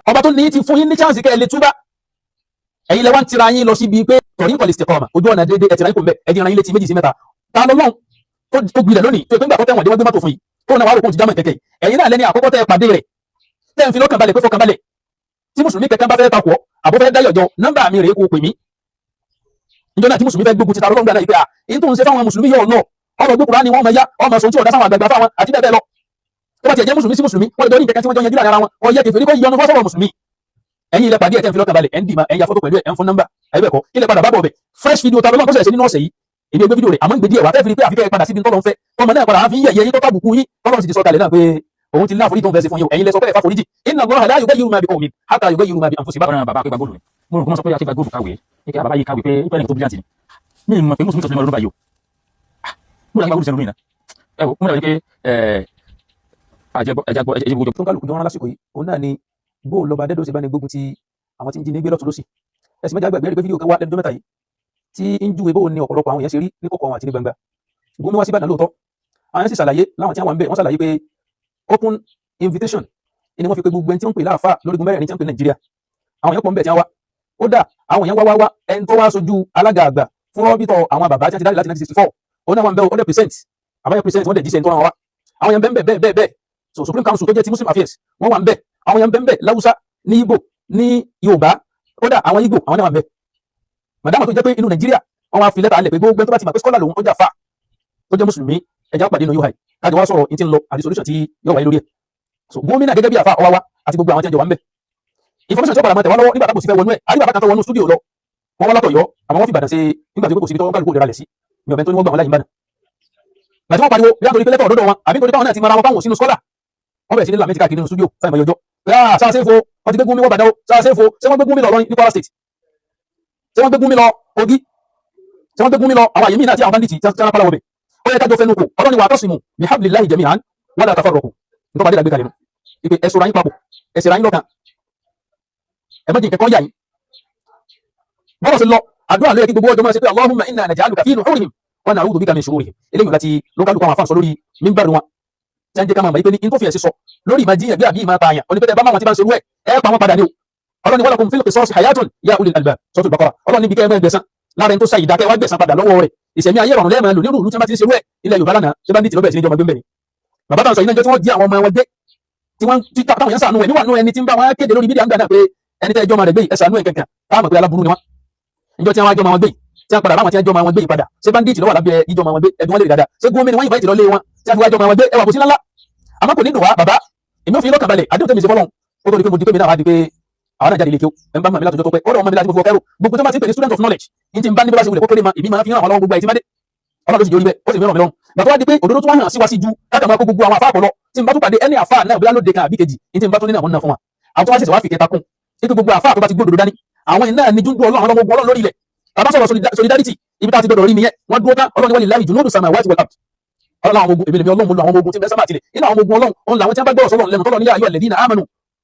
Ọba tó ní ti fún yín ní chance kẹ́ ẹ lè túbá. Ẹ̀yin lẹ wá ń tira yín lọ síbi pé tariqal istiqama, ojú ọ̀nà déédéé, ẹ̀ tira yín kò ń bẹ̀. Ẹ̀ di ìran yín létí méjì sí mẹ́ta. Ta lọ́lọ́run tó gbilẹ̀ lónìí tó ìpín gbà tó tẹ̀wọ̀n dé, wọ́n gbé mọ́tò fún yìí tó náà wà rò kó ti jámọ̀ kẹ̀kẹ́ yìí? Ẹ̀yin náà lẹ́ni àkọ́kọ́ tẹ́ ẹ pàdé rẹ̀, tẹ́ ń fi lọ́kàn balẹ̀ pé fọkàn balẹ̀. Tí mùsùlùmí kẹ̀kẹ́ bá fẹ́ takọ̀ àbọ̀ fẹ́ dáyọ̀jọ, nọ́mbà mi rèé, kó pè mí. Níjọ́ náà tí mùsùlùmí fẹ́ gbógun ti ta lọ́lọ́run gbà náà yìí pé à èyí tó ń ṣe fáwọn mùsùlùmí yóò lọ ọ̀rọ̀ gbé Kùránì wọn máa yá ọmọ sọ tí ọ̀dá sáwọn àgbààgbà fáwọn àti bẹ́ẹ̀ bẹ́ẹ̀ lọ. Tó bá tiẹ̀ jẹ́ mùsùlùmí sí mùsùlùmí, wọ́n lè jọ ní ìkẹ́kẹ́ tí wọ́n jọ yanjú láàrin ara wọn. Ọ̀yẹ́ kẹfẹ́ ní kò yọnu fọ́sọ̀rọ̀ mùsùlùmí. Ẹ̀yin ilẹ̀ pàdé ẹ̀, tẹ́ ń fi lọ́kàn balẹ̀, ẹ̀ ń dìímọ̀, ẹ̀ ń ya fọ́tò pẹ̀lú ẹ̀, ń fún nọ́mbà ẹ̀bẹ̀ kọ́. Ilẹ̀ padà bá bọ̀ bẹ̀, fresh video ta lọ́lọ́run tó ṣẹ̀ṣẹ̀ ṣe nínú ọ̀sẹ̀ yìí. Èmi ò gbé fídíò rẹ̀, àmọ́ ń gbé díẹ̀ wá tẹ́ fi rí pé àfikẹ́ ẹ padà síbi tọ́lọ́ ń fẹ́. Ọmọ náà padà á fi ń yẹ̀yẹ́ yín tó tàbùkù yín, tọ́lọ́run sì ti sọ kalẹ̀ náà pé òun ti ní àforíjì tó ń fẹ́ sí fún yín o. Ẹ̀yin lẹ sọ pé ẹ fà foríjì. Inna Allaha la yughayyiru ma bi qawmin hatta yughayyiru ma bi anfusihim. Ọ̀ràn bàbá akégbà góòlù ni. Mo rò kó mọ́ sọ pé akégbà góòlù kàwé ní kí bàbá yìí kàwé pé ẹnì tó brilliant ni. Mi mọ̀ pé mùsùlùmí tó ti lè mọ̀ lọ́dún báyìí o. Mo rò akégbà góòlù sẹ́nu mi náà. Ẹ wò mo rò pé ẹ̀jẹ̀ gbọ́ ẹ̀jẹ̀ gbọ́. Tó ń kálukú jọ rán lásìkò yìí, òun náà ni bó lọ́ba dẹ́dọ̀ ṣe bá ní gbógun ti àwọn tí ń jí ní gbé lọ́tún lọ́sì. Ẹ̀sìn mẹ́ta gbàgbé rí pé fídíò kan wá lẹ́nu ọjọ́ mẹ́ta yìí tí ń júwe bó ní ọ̀pọ̀lọpọ̀ àwọn èèyàn ṣe rí ní kọ̀kọ̀ wọn àti ní gbangba. Gómìnà wá sí Ìbàdàn lóòótọ́, àwọn yẹn sì ṣàlàyé láwọn tí wọ́n wà ń bẹ̀. Wọ́n ṣàlàyé pé open invitation ni wọ́n fi pe gbogbo ẹni tí wọ́n ń pè láàfà lórígun mẹ́rẹ̀ẹ̀rin tí wọ́n ń pè Nàìjíríà. Àwọn èèyàn pọ̀ ń bẹ̀ tí wọ́n wá. Ó dà, àwọn èèyàn wá wá wá. Ẹni tó wá sojú alága àgbà fún rọ́bìtọ̀ àwọn bàbá tí wọ́n ti dárí láti 1964, òun náà wà ń bẹ̀. Ó dẹ̀ present, àwọn yẹn present, wọ́n dẹ̀ jíṣẹ́ tó rán wa. Àwọn yẹn bẹ́ẹ̀ bẹ́ẹ̀ bẹ́ẹ̀ bẹ́ẹ̀. So Supreme Council tó jẹ́ ti Muslim Affairs, wọ́n wà ń bẹ̀. Àwọn yẹn bẹ́ẹ̀ bẹ́ẹ̀ láwùsá, ní Ìgbò, ní Yorùbá, kódà àwọn Ìgbò, àwọn náà wà ń bẹ̀. Màdàmà tó jẹ́ pé inú Nàìjíríà, wọ́n wá fi lẹ́tà alẹ̀ pé gbogbo ẹni tó bá ti mọ̀ pé scholar lòun, tó jà fà, tó jẹ́ mùsùlùmí, ẹja pàdé nínú UI, kájọ wá sọ̀rọ̀ ní ti ń lọ àti solution tí yóò wáyé lórí ẹ̀. So gómìnà gẹ́gẹ́ bí àfa ọwá wa àti gbogbo àwọn tí wọ́n jọ wà ń bẹ̀, information tí ó padà máa tẹ̀ wá lọ́wọ́ nígbà tábò sí fẹ́ wọnú ẹ̀. Àrí bàbá kan tó wọnú studio lọ, wọ́n wá látọ̀ yọ, àmọ́ wọ́n fi Ìbàdàn ṣe nígbà tí kò síbi tó kálukú lè ralẹ̀ sí mi ọ̀bẹ tó ní wọ́n gbà wọn láyé Ìbàdàn. Gbàtí wọ́n pariwo bí wọ́n torí pé lẹ́tọ̀ ọ̀dọ́dọ̀ wọn àbí torí báwọn náà ti mara wọn fáwọn sínú scholar, wọ́n bẹ̀rẹ̀ sí ní làmẹ́tì káàkiri nínú studio fáwọn ìmọ̀ yọjọ́ pé ah, sáà sẹ́fo wọ́n ti gbé Gumi wọ́n bàdá o, sáà sẹ́fo. Ṣé wọ́n gbé Gumi lọ ní Kwara State? Ṣé wọ́n gbé Gumi lọ Kogi? Ṣé wọ́n gbé Gumi lọ àwọn àyè míì náà tí àwọn bandits tí wọ́n pàlà wọ̀bẹ̀? Ó yẹ kájọ fẹnu kò. Ọlọ́ni wa'tasimu bihablillahi jami'an wala tafarraqu. Nítorí bá dé dàgbé kalẹ̀ nù ìpè ẹ sọ̀rọ̀ ayín papọ̀, ẹ ṣèrà yín lọ́kàn, ẹ má jẹ́ nǹkan kan yà yín. Bọ́lọ̀ sí lọ, àdúrà ló yẹ kí gbogbo ọjọ́ máa ṣe pé Allahumma inna naj'aluka fi nuhurihim wa na'udhu bika min shururihim. Eléyìí láti lókàlùkù àwọn afáǹsọ lórí mímbàrún wọn tí wọ́n jẹ́ ká máa mọ̀ pé ní in tó fi ẹ̀sìn sọ lórí ìmọ̀ jíyàn bí àbí ìmọ̀ pààyàn onípẹ́tẹ́ bá máa wọn tí bá ń ṣerú ẹ̀, ẹ pa wọn padà ní o. Ọlọ́ni walakum fil qisasi hayatun ya ulil albab, Suratul Baqara. Ọlọ́ni bí kẹ́ ẹ máa gbẹ̀san lára ẹni tó sa ìdákẹ́ wá, gbẹ̀san padà lọ́wọ́ rẹ̀. Ìṣẹ̀mí ayé ìrọ̀rùn lẹ́ẹ̀mọ́ lò nírú ìlú tí wọ́n bá ti ń ṣerú ẹ̀. Ilẹ̀ Yorùbá lánàá, ṣé bá ní tìlọ́bẹ̀ sí ní ìjọba gbé ń bẹ̀ ni? Bàbá táwọn sọ yìí náà, jẹ́ tí wọ́n jí àwọn ọmọ wọn gbé, tí wọ́n tí táwọn yẹn sànú ẹ̀ níwà nú ẹni tí ń bá wọn kéde lórí mídíà ń gbà náà pé ẹni tẹ́ ẹjọ́ máa rẹ̀ gbé yìí, ẹ sànú ẹ̀ kankan, táwọn mọ̀ pé aláburú ni wọ́n. Níjọ́ tí wọ́n jọ́ máa wọn gbé yìí, tí wọ́n padà láwọn tí wọ́n jọ́ máa wọn gbé yìí padà, ṣé bandit ló wà lábẹ́ ìjọ máa wọn gbé? Ẹ̀dùn wọn lè rí dáadáa. Ṣé gómìnà wọn yìí lọ lé wọn tí wọ́n fi wá jọ máa wọn gbé? Ẹwà kò sí ńlá, àmọ́ kò ní dùn wá. Bàbá, èmi ò fi lọ́kàn balẹ̀. Àdéhùn tẹ̀mí ṣe fọlọ́n ó tó di pé mo di pé mi náà wá di pé àwọn náà jáde ilé kí ó ẹ̀ ń bá mi látọjọ́ tó pẹ́. Ó dọ̀ ọmọ mi láti mo fi ọkẹ́rù gbogbo tó máa ti ń pè ní student of knowledge ní ti ń bá ní bó bá ṣe wulẹ̀ kó kéré ma, èmi máa fi hàn àwọn lọ́wọ́ gbogbo ẹ̀ tí má dé. Ọlọ́run ló sì jórí bẹ́ẹ̀, ó sì fi ràn mí lọ́rùn. Gbàtọ́ wá di pé òdodo tó wá hàn sí wa sí ju káàkiri máa kó gbogbo àwọn àfáà pọ̀ lọ, tí n bá tún pàdé ẹni àfáà náà, bóyá lóde kan àbí kejì, ní tí n bá tún ní àwọn náà fún wa, àwọn tó wá ṣẹ̀ṣẹ̀ wá fi kẹta kún ipe gbogbo àfáà tó bá ti gbódòdó dání, àwọn iná ní dúndú Ọlọ́run, àwọn ọmọ ogun Ọlọ́run lórí ilẹ̀. Tàbá sọ̀rọ̀ solidarity, ibi tá a ti gbọdọ̀ rí nìyẹn. Wọ́n dúró tán. Ọlọ́run walillahi junudu samawati wal ard. Ọlọ́run àwọn ogun, èmi lèmi Ọlọ́run, mo lo àwọn ogun tí ń bẹ sábà tilẹ̀. Inú àwọn ogun Ọlọ́run òun làwọn tí wọ́n bá gbọ́rọ̀ sọ́lọ́run lẹ́nu tọ́lọ́ ní ya ayyuhal ladhina amanu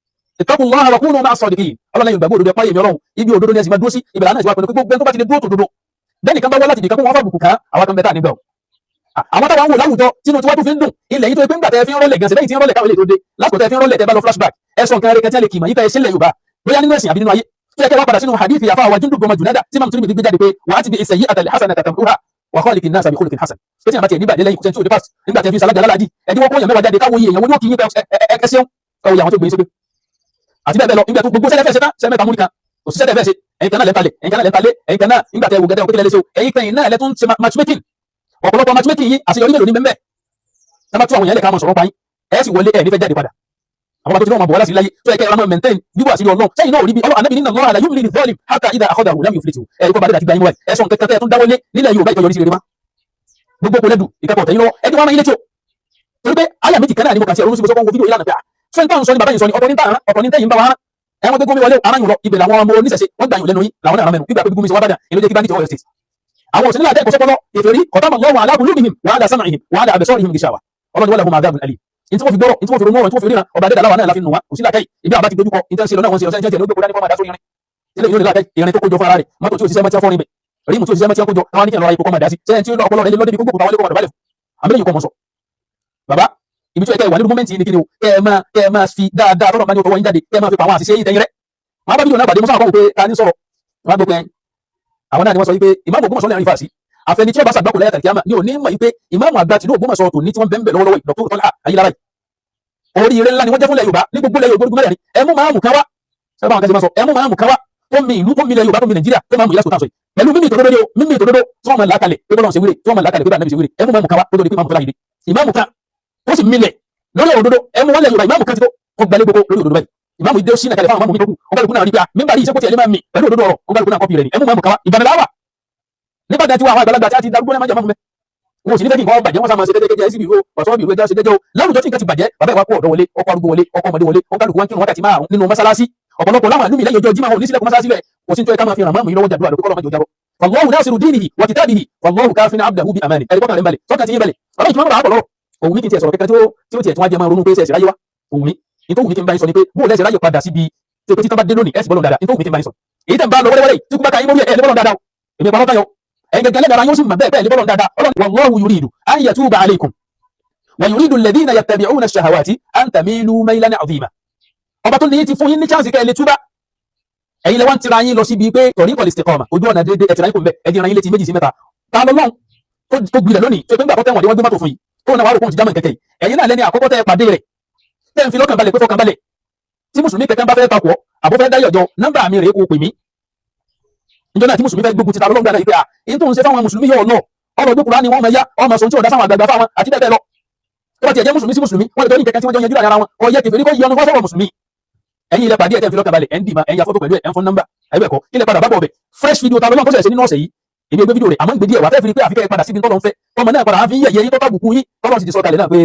ittaqullaha wa kunu ma'a sadiqin. Ọlọ́run lẹ́yìn ìgbàgbọ́ òdodo, ẹ̀pá yèmí Ọlọ́run, ibi òdodo ni ẹ̀sìn máa dúró sí. Ìbẹ̀rẹ̀ náà ti wá pẹ̀lú pé gbogbo ẹni tó bá ti lè dúró tòdodo bẹ́ẹ̀ nìkan bá wá láti ibìkan kó wọ́n fàbùkù kàn àwọn kan bẹ́ẹ̀ tá nígbà o. Àwọn táwọn ń wò láwùjọ tínú tí wọ́n tún fi ń dùn ilẹ̀ yìí tó pé ńgbà tẹ́ fi ń rọ́lẹ̀ gan sẹ́yìn tí ń rọ́lẹ̀ káwọn lè tó dé lásìkò tẹ́ fi ń rọ́lẹ̀. Tẹ́ bá lọ flashback, ẹ sọ nǹkan rẹ̀ kẹ́tẹ́ lè kìmọ̀ yípa ẹ sílẹ̀ Yorùbá, bóyá nínú ẹ̀sìn àbí nínú ayé, tó yẹ kẹ́ wá padà sínú hadithi àfa àwọn Jundub ọmọ Junada tí Imam Tirmidhi gbé jáde pé wa atbi'i sayyi'ata al-hasanata tamhuha wa khaliqin nasa bi khuluqin hasan, pé tí a bá tiẹ̀ nígbà dé lẹ́yìn kò sẹ́ni tí ò dé past nígbà tẹ́ fi sàlájà lálàjì, ẹni wọ́n kó yàn 10 jáde, káwọ́ iye èèyàn wọ́n ní ó kì í yín pé ẹ ṣeun, káwọ́ iye àwọn tó gbé yín sókè àti bẹ́ẹ̀ bẹ́ẹ̀ lọ. Nígbà tó gbogbo sẹ́lẹ̀ fẹ́ ṣe tán, sẹ́ mẹ́ta múrí kan kò sí sẹ́lẹ̀ fẹ́ ṣe. Ẹ̀yin kan náà lẹ́ńtalẹ̀, ẹ̀yin kan náà lẹ́ńtalẹ̀, ẹ̀yin kan náà nígbà tẹ́ wò gẹ́gẹ́ òkè lẹ́lẹ́sẹ̀ o, ẹ̀yin kan náà lẹ́tún ṣe matchmaking. Ọ̀pọ̀lọpọ̀ matchmaking yìí, àṣeyọrí mélòó ní bẹ́ẹ̀ tẹ́ bá tú àwọn èèyàn lẹ̀ ká máa sọ̀rọ̀ pa yín, ẹ̀ sì wọlé, ẹ̀ nífẹ̀ẹ́ jáde padà. Àwọn bá tó ti náà máa bọ̀ wá láti láyé tó yẹ kẹ́ ẹ máa maintain bíbọ̀ àṣírí Ọlọ́run sẹ́yìn náà ò rí bí Ọlọ́run anábì nínú Allah la yumli lidh-dhalim hatta idha akhadhahu lam yuflithu. Ẹ̀ kó bá dé àti gba yín wáyé, ẹ̀ sọ nǹkan tẹ́ ẹ tún dáwọ́lé nílẹ̀ Yorùbá ìtọ́jọ́ ní sí rere má gbogbo kò lẹ́dù ìkẹ́kọ̀ọ́ tẹ̀yìn lọ́wọ́ ẹni wọ́n máa yín létí o. Torí pé àyà méjì kan náà ni mo kà sí ẹ̀rọ síbi sọ́kọ́ wo fídíò ìlànà pé à sọ ní táwọn sọ ní bàbá yìí sọ ní ọ̀tọ̀ ní tààrà, ọ̀tọ̀ ní tẹ̀yìn bá wa rán. Ẹ̀wọ̀n gbé gómi wọlé ara yùn lọ ibẹ̀ làwọn ọmọ oníṣẹ̀ṣe wọ́n gbà yùn lẹ́nu yín làwọn náà rán mẹ́nu nígbà pé gómi ṣe wá bàdàn ìlú jẹ́ kí bandit Ọ̀yọ́ State àwọn òsínlẹ̀ àti ẹ̀kọ́ sọ́pọ́lọ́ ìfèrí khatama Allahu ala qulubihim wa ala sam'ihim wa ala absarihim gishawa. Ọlọ́ni wa lahum adhabun alim. Ní tí wọ́n fi gbọ́rọ̀, ní tí wọ́n fi ronú ọ̀rọ̀, ní tí wọ́n fi ríran ọba adẹ́dàá láwa náà láfi nù wá kò sí làákàyè. Ibi àbá ti dojúkọ ní tẹ́ ń ṣe lọ náà, wọ́n ṣe lọ sẹ́yìn tí ó gbé kó dání kó máa dá sórí irin ilé ìlú ní làákàyè. Irin tó kójọ fún ara rẹ̀, mọ́tò tí ò ṣiṣẹ́ mọ́ tí wọ́n fọ́rin bẹ̀, rímù tí ò ṣiṣẹ́ mọ́ tí wọ́n kójọ táwọn ní kí n lọ ra ipò kọ́ máa dá sí sẹ́yìn tí ó lọ ọpọlọ rẹ̀ lé lọ́dẹ̀ bí gbogbo táwọn lé kó máa dọ̀bálẹ̀ fún àmì lẹ́yìn kọ́ mọ́ sọ. Bàbá, Ibi tí ó yẹ kẹ́ ẹ wà nínú moment yìí ni kí ni o? Kẹ́ ẹ máa fi dáadáa tọ́lọ̀ bá ní ọwọ́ yín jáde, kẹ́ ẹ máa fi pa àwọn àṣìṣe yìí tẹ́yìn rẹ́. Màá bá fídíò náà pàdé. Mo sábà kọ́ wò pé ta ní sọ̀rọ̀. Wọ́n á gbọ́ pé àwọn náà ni wọ́n sọ wípé ìmáàmù Ògbómọ̀ṣọ́ lẹ́rìn fàásì. Àfẹni tí ó bá sàgbákò lẹ́yà tàkíyàmà ní òní mọ̀ wípé ìmáàmù àgbà tìlú Ògbómọ̀ṣọ́ tòní tí wọ́n bẹ́ẹ̀ bẹ́ẹ̀ lọ́wọ́lọ́wọ́, Dr. Tọ́lá Ayélára yìí, oríire ńlá ni wọ́n jẹ́ fúnlẹ̀ Yorùbá ní gbogbo ilẹ̀ Yorùbá gbogbo mẹ́rẹ̀ẹ̀rin. Ẹ mú máàmù kan wá, sábà àwọn kan ṣe máa sọ, ẹ mú máàmù kan wá tó mi ìlú, tó mi ilẹ̀ Yorùbá, tó mi Nàìjíríà, tó máàmù ìlàsìkò táwọn sọ yìí pẹ̀lú mímì ìtòdodo ni o, mímì ìtòdodo tí wọ́n máa là kalẹ̀ pé bọ́lá ṣe wíre, tí wọ́n máa là kalẹ̀ pé bá nàbì ṣe wíre. Ẹ mú máàmù kan wá tó tó di pé máàmù Tọ́lá yìí dé. Ìmáàmù kan tó sì milẹ̀ lórí òdodo, ẹ mú wọn lẹ̀ Yorùbá. Ìmáàmù kan ti tó kó gbalẹ̀ gbogbo lórí òdodo báyìí. Ìmáàmù ìdé sínú kalẹ̀ fáwọn máàmù mi tó kù. Ọ̀gálugu náà rí pé mímbà yìí, sẹ́kọ̀tì ẹ̀ lè máa mì pẹ̀lú òdodo ọ̀rọ̀. Ọ̀gálugu náà copy rẹ̀ ni. Ẹ mú máàmù kan wá. Ìbàdàn láwà nígbàdàn tí wọ́n àwọn àgbàlagbà tí a ti darúgbó náà máa jẹ́ máàmù mẹ́. Wọn ò sì ní fẹ́ kí nǹkan bàjẹ́. Wọ́n sá máa ṣe jẹ́jẹ́ jẹ́jẹ́ síbi ìró ọ̀sán bí ìró ẹja ṣe jẹ́jẹ́ o. Láwùjọ tí nǹkan ti bàjẹ́, bàbá ìwà kó ọ̀dọ́ wọlé, ọkọ̀ arúgbó wọlé, ọkọ̀ ọmọdé wọlé, ọkọ̀ wọn kírun wákàtí 5 nínú mọ́sálásí. Ọ̀pọ̀lọpọ̀ láwọn àlùmí lẹ́yìn ọjọ́ jímọ̀, wọn ò ní sílẹ̀kùn mọ́sálásí lẹ̀. Kò sí ní tó yẹ ká máa fi ràn máàmù yìí lọ́wọ́ jàdúrà lókè kọ́lọ́ mọ́jọ jábọ́. Wallahu nasiru dinihi wa kitabihi, wallahu kafin abdahu bi amani. Ẹ̀rí kọ́kàn rẹ̀ ń balẹ̀, sọ́kàn ti yín balẹ̀. Ọ̀rọ̀ ìtumọ̀ bàbá àpọ̀ lọ́rọ̀ òun mi kì í tiẹ̀ sọ̀rọ̀ kẹ́kẹ́ tí ó tiẹ̀ tún wá jẹ́ máa ronú pé ṣẹ̀ṣẹ̀ ráyé wá. Òun mi ní tó wù mí kí n bá yín sọ ni pé bó lẹ́sẹ̀ ráyè padà síbi tí o pé títán bá dé lónìí, ẹ̀ sì bọ́lọ̀ dáadáa. Ní tó wù mí kí n bá yín sọ, èyí tẹ̀ ń bá lọ wẹ́rẹ́wẹ́rẹ́ tí kú bá ka yín mórí ẹ̀, ẹ̀ lé bọ́lọ̀ dáadáa o. Èmi ìpamọ́ tayọ ẹ̀yin gẹ́gẹ́ lẹ́dàá yóò sì mọ̀ bẹ́ẹ̀ bẹ́ẹ̀ lé bọ́lọ̀ dáadáa. Ọlọ́run, wallahu yuridu an yatuba alaykum wa yuridu alladhina yattabi'una ash-shahawati an tamilu maylan 'azima. Ọba tó ní ti fún yín ní chance kẹ́ ẹ lè túbá. Ẹ̀yin lẹ wá ń tira yín lọ síbi pé tariqal istiqama, ojú ọ̀nà déédéé, ẹ̀ tira yín kò ń bẹ. Ẹ̀ di ra yín létí méjì sí mẹ́ta. Ta lọ́lọ́run tó gbilẹ̀ lónìí tó pé ńgbà tó tẹ̀wọ̀n dé, wọ́n gbé mọ́tò fún yìí tó náà wà rò kóhun ti jámọ̀ kẹ̀kẹ́ yìí? Ẹ̀yin náà lẹ́ni àkọ́kọ́ tẹ́ ẹ pàdé rẹ̀, tẹ́ ń fi lọ́kàn balẹ̀ pé fọkàn balẹ̀. Tí mùsùlùmí kẹ̀kẹ́ bá fẹ́ takọ̀ àbó fẹ́ dáyọ̀jọ, nọ́mbà mi rèé, kó pè mí. Níjọ́ náà tí mùsùlùmí fẹ́ gbógun ti ta lọ́lọ́run dáadáa yìí pé à in tó ń ṣe fáwọn mùsùlùmí yóò lọ ọ̀rọ̀ gbé Kùránì wọn máa yá ọmọ sọ tí ò dá sáwọn àgbààgbà fáwọn àti bẹ́ẹ̀ bẹ́ẹ̀ lọ. Tó bá tiẹ̀ jẹ́ mùsùlùmí sí mùsùlùmí, wọ́n lè tó ní kẹ̀kẹ́ tí wọ́n jọ yanjú láàrin ara wọn. Ọ̀yẹ́ kẹfẹ́ kó yí ọnu fọ́sọ̀rọ̀ mùsùlùmí. Ẹ̀yin ilẹ̀ pàdé ẹ̀, tẹ́ fi lọ́kàn balẹ̀, ẹ̀ ń dì ma, ẹ̀ ń ya fọ́tò pẹ̀lú ẹ̀, ẹ̀ ń fọ́n nọ́mbà ẹ̀bẹ̀ kọ́ ilẹ̀ padà bá bọ̀ bẹ̀. Fresh video ta lọ́lọ́run tó ṣẹ̀ṣẹ̀ nínú ọ̀sẹ̀ yìí, èmi ò gbé fídíò rẹ̀, àmọ́ ń gbé díẹ̀ wá tẹ́ fi rí pé àfikẹ́ padà síbi tọ́lọ́ ń fẹ́. Ọmọ náà padà á fi ń yẹ̀yẹ́ yín, tọ́tà bùkún yín, tọ́lọ́ sì ti sọ kalẹ̀ náà pé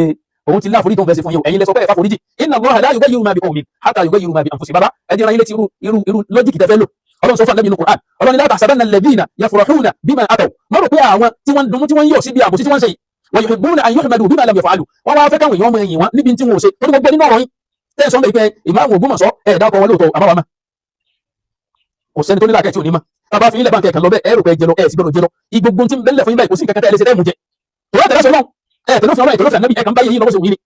òun ti ní àforíjì tó ń fẹ́ sí fún yín o. Ẹ̀yin lẹ sọ pé ẹ̀fà foríjì. Inna Allaha la yughayyiru ma bi qawmin hatta yughayyiru ma bi anfusihim. Bàbá, ẹ jẹ́ ra yín létí irú logic tẹ́ fẹ́ lò. Ọlọ́run sọ fún Ànábì nínú Qur'an, Ọlọ́run ní la tahsabanna alladhina yafrahuna bima ataw. Má rò pé àwọn tí wọ́n ń dunnú, tí wọ́n ń yọ̀ síbi àbòsí tí wọ́n ń ṣe yìí, wa yuhibbuna an yuhmadu bima lam yaf'alu, wọ́n wá fẹ́ káwọn èèyàn máa yìn wọ́n níbi tí wọ́n ò ṣe. Torí gbogbo nínú ọ̀rọ̀ yín tẹ́ ẹ̀ sọ pé ìmáàmù Ògbómọ̀ṣọ́, ẹ̀ dákọ̀ wọn lóòótọ́, àbáwá mọ́ kò sẹ́ni tó ní làákẹ́ tí ò ní mọ́. Tábà fi ilẹ̀ báńkì ẹ̀kan lọ bẹ́ẹ̀, ẹ rò pé jẹ lọ, ẹ̀ sì gbọ́dọ̀ jẹ lọ. Igbogbo tí ń bẹ́lẹ̀ fún yín báyìí, kò sí nǹkan kan tẹ́ ẹ lè ṣe tẹ́ ẹ mú jẹ. Tòwá tẹ̀lé sọ lọ́n ẹ̀ tẹ̀lé òfin Ọlọ́run, tẹ̀lé òfin Ànábì, ẹ̀ kàn báyìí yín lọ́wọ́ sí òyìn ni.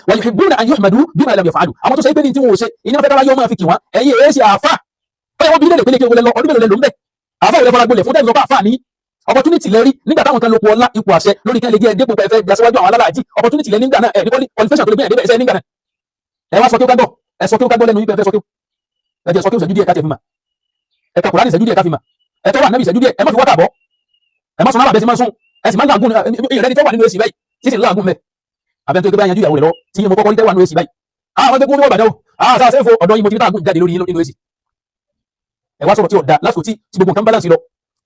Wa yuhibbuna an yuhmadu bima lam yaf'alu. Àwọn tó sọ pé ní tí wọn ò ṣe iná fẹ́ kára yọ máa fi kì wọ́n. Ẹ̀yin èé ṣe àáfà bẹ́ẹ̀. Wọ́n bí lè pélé kí wọlé lọ ọdún mélòó lẹ ló ń bẹ̀? Àáfà òlẹ̀ fara gbolẹ̀ fún tẹ́lẹ̀ sọ pé àáfà ní opportunity lẹ́rí nígbà táwọn kan lóko ọlá, ipò àṣẹ lórí kí ẹ lè jẹ́ dépò pé fẹ́ gbàsíwájú àwọn alálàájì. Opportunity lẹ́ nígbà náà, ẹ̀ ní qualification tó lè gbé ẹ̀ débẹ̀ ẹ̀sẹ̀ nígbà náà. Ẹ wá sọ kí ó ká gbọ́, ẹ sọ kí ó ká gbọ́ lẹ́nu yín pé ẹ fẹ́ sọ kí ó, ẹ jẹ́ sọ kí ó ṣẹ́jú díẹ̀ ká tiẹ̀ fi mà. Ẹ ka Kùránì ìṣẹ́jú díẹ̀ ká fi mà. Ẹ tọ́wọ́ Ànábì ìṣẹ́jú díẹ̀. Ẹ má fi wákà bọ́, ẹ má sọ náà bẹ́ẹ̀ sí máa sún, ẹ sì máa ń làágùn. Ìrẹ́ni tó wà nínú èsì báyìí tí sì ń làágùn mẹ́ àbẹ́ tó gbé yanjú ìyàwó rẹ̀ lọ tí mo kọ́kọ́ rí tẹ́wà nínú èsì báyìí. Àwọn ẹgbẹ́ kúrò bàjẹ́ o. Àwọn sáà sẹ́fọ̀ ọ̀dọ́ yìí mo ti rí tààgùn jáde lórí nínú èsì. Ẹ wá sọ̀rọ̀ tí ò da lásìkò tí gbogbo nǹkan balance lọ.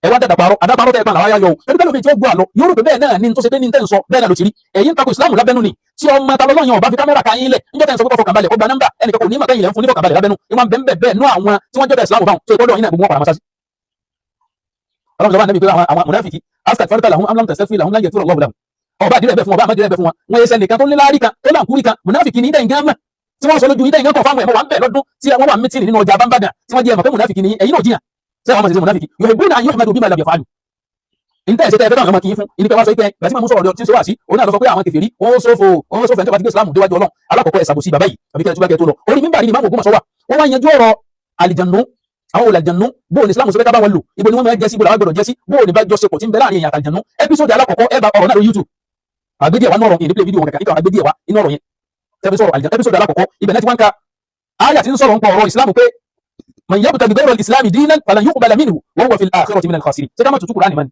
Ẹ wá dàdà parọ́ àdàparọ́ tẹ́ ẹ pa làwọn ayọ̀ o. Ẹni bẹ́ẹ̀ lómi tí ó gbọ́ àlọ́ yóò rò pé bẹ́ẹ̀ náà ní tó ṣe pé ní tẹ́ ń sọ bẹ́ẹ̀ náà ló ti rí. Ẹ̀yin ń takò ìsìlámù lábẹ́nu ni. Tí ọmọ ta lọ́lọ́yìn ọba fi kámẹ́rà ka yín lẹ̀ níjọ́ tẹ́ ń sọ pé fọkànbalẹ̀, ó gba nọ́mbà, ẹnìkan kò ní mọ̀ kẹ́yìn lẹ́ ń fún ní fọkànbalẹ̀ lábẹ́nu. Ìwọ̀n bẹ́ẹ̀ bẹ́ẹ̀ nú àwọn tí wọ́n jọ́dá ìsìlámù báwọn tó ìkọ́dọ̀ yín náà, gbogbo wọn padà mọ́sáàsì. Ọlọ́run sọ fún Ànábì pé àwọn mùnáfìkì, astaghfarta lahum am lam tastaghfir lahum lan yaghfira Allahu lahum. Ọba àdìrẹ́ bẹ̀ fún ọba àmàdìrẹ́ bẹ̀ fún wọn, wọn ẹsẹ̀ nìkan tó ní láárí kan tó láǹkúrí kan. Mùnáfìkì ní ìdá ìgán mọ̀ tí wọ́n sọ lójú ìdá ìgán kan fáwọn ẹ̀mọ́ wà ń bẹ̀ lọ́dún tí wọ́n wà mítìnì nínú ọjà bámbàdàn tí wọ́n jẹ́ ẹ̀mọ̀ pé mùnáfìkì ní. Ẹ̀yin náà jiyàn sẹ́wọ̀n máa ṣe mùnáfìkì. Yuhibbuna an yuhmadu bima lam yaf'alu. Ntẹ́ ẹ̀sẹ̀ tẹ́ ẹ fẹ́ káwọn ọmọ kì í fún ìní pé wá sọ pé gbàtí màmú sọ̀rọ̀ tí ń ṣe wá sí òun náà lọ sọ pé àwọn kèfèrí wọ́n sófo, wọ́n sófo. Ẹni tó bá ti gbé Islam déwájú Ọlọ́run alákọ̀ọ́kọ́, ẹ̀ ṣàbòsí bàbá yìí àbí kẹ́ ẹ túbá kẹ́ ẹ tó lọ. Orí mímbà ní ìmáàmù Ògbómọ̀ṣọ́ wà, wọ́n wá yanjú ọ̀rọ̀ àlìjànú. Àwọn olè àlìjànú, bóò ní Islam sọ pé ká bá wọn lò, ibo ni wọ́n máa jẹ́ sí, ibo làwọn gbọ́dọ̀ jẹ́ sí, bóò ní bá jọṣepọ̀ tí ń bẹ láàrin èèyàn àtàlìjànú. Episode alákọ̀ọ́kọ́, ẹ bá ọ̀rọ̀ náà lórí YouTube. Àgbédíẹ̀ wa ní ọ̀rọ̀ yìí ní play video wọn kàkà nípa àgbédíẹ̀ wa inú ọ̀rọ̀ yẹn tẹ́fi sọ̀rọ̀ àlìjànú. Episode alákọ̀ọ́kọ́, ibẹ̀ náà ti wá ń ka áyà tí ń sọ̀rọ̀ ń pa ọ̀rọ̀ Islam pé man yabtaghi ghayra al-islami dinan falan yuqbala minhu wa huwa fil akhirati minal khasirin. Ṣé ká má tutù Kùránì mọ́ ni?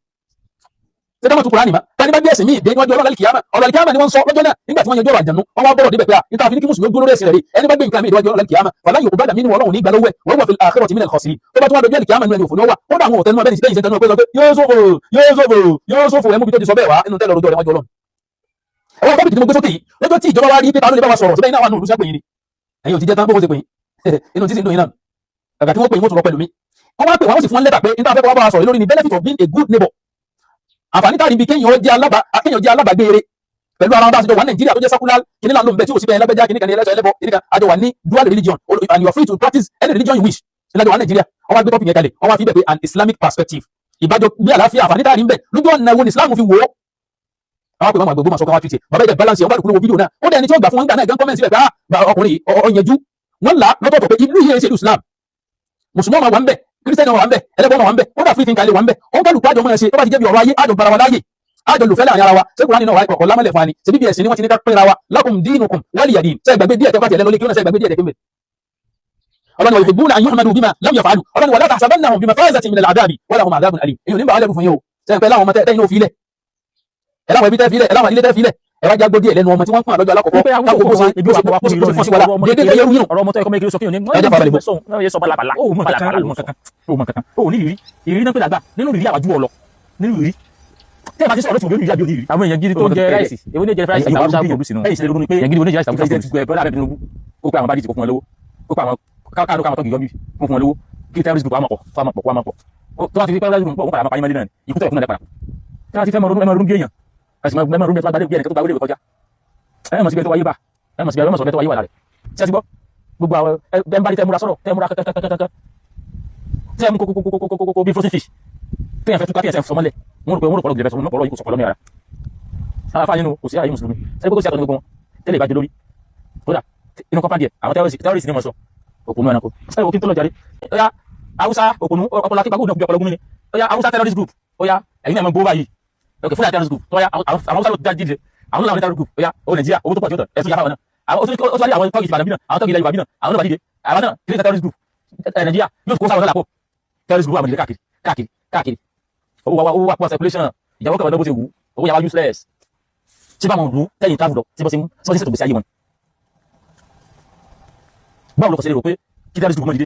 Ṣé ká má tutù Kùránì mọ́? Tani bá gbé ẹ̀sìn míì dé níwájú Ọlọ́run alikiyama, ọ̀rọ̀ alikiyama ni wọ́n sọ lọ́jọ́ náà. Nígbà tí wọ́n yanjú ọ̀rọ̀ àjànú, wọ́n wá bọ̀rọ̀ débẹ̀ pé à níta fi ní kí mùsùlùmí gbólórí ẹ̀sìn rẹ̀ rí. Ẹni bá gbé nǹkan míì níwájú Ọlọ́run alikiyama, falan yuqbala minhu, Ọlọ́run ní gbà lọ́wọ́ ẹ̀, wa huwa fil akhirati minal khasirin. Tó bá tún wá dojú alikiyama, nínú ẹni òfò ní ó wà. Kódà àwọn òtẹnu abẹ́ni síbẹ̀ yìí sẹ́ńtẹ́nu pé sọ pé yóò ṣòfò, yóò ṣòfò, yóò ṣòfò. Ẹmú bí tó ti sọ bẹ́ẹ̀ wá nínú tẹ́lẹ̀ ọ̀rọ̀ rẹ̀ wájú Ọlọ́run. Ẹwọ́n topic tí mo gbé sókè yìí lọ́jọ́ tí ìjọba wa rí pé ta ló lè bá wa sọ̀rọ̀ síbẹ̀ iná wà nù olùsẹ́ pè yín ni. Ẹ̀yin ò ti jẹ́ tán bó ṣe pè yín inú títí ń dùn yín náà. Kàkà tí wọ́n pè yín, wọ́n tún lọ pẹ̀lú mi. Wọ́n wá pè wọ́n sì fún wọn lẹ́tà pé níta fẹ́ kọ́ wá bá wa sọ̀rọ̀ lórí ni benefit of being a good neighbor, àǹfààní táàrí bí kéèyàn jẹ́ alábàágbére pẹ̀lú ara wọn bá a ṣe jọ wà ní Nàìjíríà tó jẹ́ secular kìnìún là ń lò ń bẹ tí ò sí bẹ́ẹ̀ lágbẹ́já kìnìún kan ní ẹlẹ́sọ̀ ẹlẹ́bọ kìnìún kan. Àjọ wà ní dual religion and you are free to practice any religion you wish. Ìlàjọ wà ní Nàìjíríà. Wọ́n wá gbé topic yẹn kalẹ̀, wọ́n wá fi bẹ̀ pé an Islamic perspective, ìbájọ gbé àlàáfíà, àǹfààní táàrí ń bẹ lójú ọ̀nà wo ni Islam fi wò ó. Àwọn pè wọn àgbègbè máa sọ kan wá tuntun. Bàbá ìjẹ balance ẹ̀, wọ́n bá dùkú lówó fídíò náà. Ó dẹ̀ ẹni tí ó gbà fún wọn gbà náà gan comment síbẹ̀ pé ah, ọkùnrin yìí ọ̀yẹ́jú. Wọ́n là lọ́tọ̀ọ̀tọ̀ pé ìlú yìí ṣe ìlú Islam, mùsùlùmí máa wà ń bẹ̀, kírísítẹ́nì máa wà ń bẹ̀, ẹlẹ́bọ máa wà ń bẹ̀, kódà free thinker lè wà ń bẹ̀. Ó ń kálukú àjọ máa ṣe tó bá ti jẹ́ bí ọ̀rọ̀ ayé, àjọ bara wa láàyè, àjọ lòfẹ́ láàrin ara wa. Ṣé Kùránì náà wà kọ̀ọ̀kan lámọ́lẹ̀ fún wa ni? Ṣe bíbí ẹ̀sìn ni wọ́n ti ní ká pínra wa? Lakum dinukum waliya din. Ṣe ìgbàgbé díẹ̀ tẹ́ bá tiẹ̀ lẹ́nu lé kí wọ́n ṣe ìgbàgbé díẹ̀ tẹ́ pín bẹ̀. Ọlọ́ni wa yuhibbuna an yuhmadu bima lam yaf'alu. Ọlọ́ni wala tahsabannahum bimafazatin min al-'adhabi wa lahum 'adhabun alim. Èyí ò ní bá wà lẹ́rù fún yín o. Ṣe pẹ́ láwọn ọmọ tẹ́yìn náà fi ilẹ̀ ẹ̀, láwọn ẹbí tẹ́ fi ilẹ̀ ẹ̀, láwọn ilé tẹ́ fi ilẹ̀ ẹ̀, wá jágbó díẹ̀ lẹ́nu ọmọ tí wọ́n ń pọ́n àlọ́jọ́ alákọ̀ọ́kọ́ Pé àwọn káwọ́ bó ṣe ibi wà bó ṣe fọ́ sí wàhálà déédéé tó yẹ rú yín. Ọ̀rọ̀ ọmọ tó ẹ̀kọ́ mẹ́kiri sọ kí ni Ẹ jẹ́ farabalẹ̀ bọ̀. Wọ́n sọ balabala. Ó mọ̀ kankan, ó mọ̀ kankan, ó mọ̀ kankan, ó ní ìrírí. Ìrírí náà pé dàgbà nínú ìrírí àwájú ọlọ nínú ìrírí tẹ́ ẹ bá ti sọ̀rọ̀ tí mo ní ìrírí àbí òní ìrírí. Àwọn èèyàn gidi tó ń jẹ ráìsì, èwo ní jẹ ráìsì Ẹ̀yin àtàwọn wá produce nù. Ẹ̀yin ṣe lè ronú pé Èèyàn gidi wo ní jẹ ráìsì àtàwọn president produce. Bọ́lá Ahmed Tinubu kó pe àwọn bandits, kó fún wọn lówó, kó pe àwọn káàkiri, káwọn tọ́gì yọmí, kó fún wọn lówó, kí terrorist group wá máa pọ̀, kó wá máa pọ̀, kó wá máa pọ̀. Tó bá ti fi terrorist group pọ̀, wọ́n padà máa pa yín mọ́lé náà ni. Ikú tẹ̀ fún náà padà tí wọ́n ti fẹ́ mọ ronú, ẹ máa ronú bí èèyàn, ẹ sì máa ronú bí ẹ tó bá gbadé, bí ẹnìkan tó bá wọlé kọjá. Ẹ mọ̀ síbi ẹ tó wáyé bá, ẹ mọ̀ síbi ẹ mọ̀ sọ tó wáyé wà lára ṣé ẹ ti gbọ́ gbogbo àwọn ẹ ń bá rí tẹ́ múra sọ̀rọ̀, tẹ́ múra kẹ́kẹ́kẹ́kẹ́, tẹ́ mú kókókókókókó bí frozen fish tẹ́yàn fẹ́ túká, tẹ́yàn fẹ́ sọmọ́lẹ̀. Wọ́n rò pé wọ́n rò pọ̀lọ́ gẹ̀rẹ́ sọmọ́ pọ̀lọ́ yìí kò sọ̀pọ̀lọ́ ní ara àwọn afáàyàn nínú kò sí àyè mùsùlùmí sẹ́ni kókó sí àtọ̀ ní gbogbo wọn tẹ́lẹ̀ ìbájú lórí. Kódà inú kọ́pá díẹ̀, àwọn terrorist ni wọ́n sọ òpònú ẹranko. Ẹ wo kí n tó lọ jáde. Ọ̀yá Haúsá òpònú ọpọlọ akípa kóòdù ọpọlọ gómìnà. Ọ̀yá Haúsá terrorist group, ọ̀yá ẹ̀yin náà mọ gbó báyìí. Ok, Fúlàní terrorist group, ọ̀yá àwọn Haúsá ló dá jíde, àwọn làwọn terrorist group. Ọ̀yá owó Nàìjíríà, owó tó pọ̀ tí ó tọ̀ ẹ̀sùn yàrá wọn náà. Àwọn ó tún wá àwọn tọ́gì Ìbàdàn bí náà, àwọn tọ́gì ilẹ̀ Yorùbá bí náà, àwọn náà bá dìde. Àwọn náà kí terrorist group ẹ̀ Nàìjíríà yóò kó sáwọn náà lápò. Terrorist group àwọn ìdílé káàkiri káàkiri káàkiri. Owó wa, owó wa pọ̀, circulation ìyàwó kẹwàá náà bó ṣe wù owó yàrá useless. Ṣé báwọn ìlú tẹ́yìn travel lọ tí bọ́ sí ṣètò gbèsè ayé wọn? Báwo ló kọ́ sí lè rò pé kí terrorist group mọ́ dìde?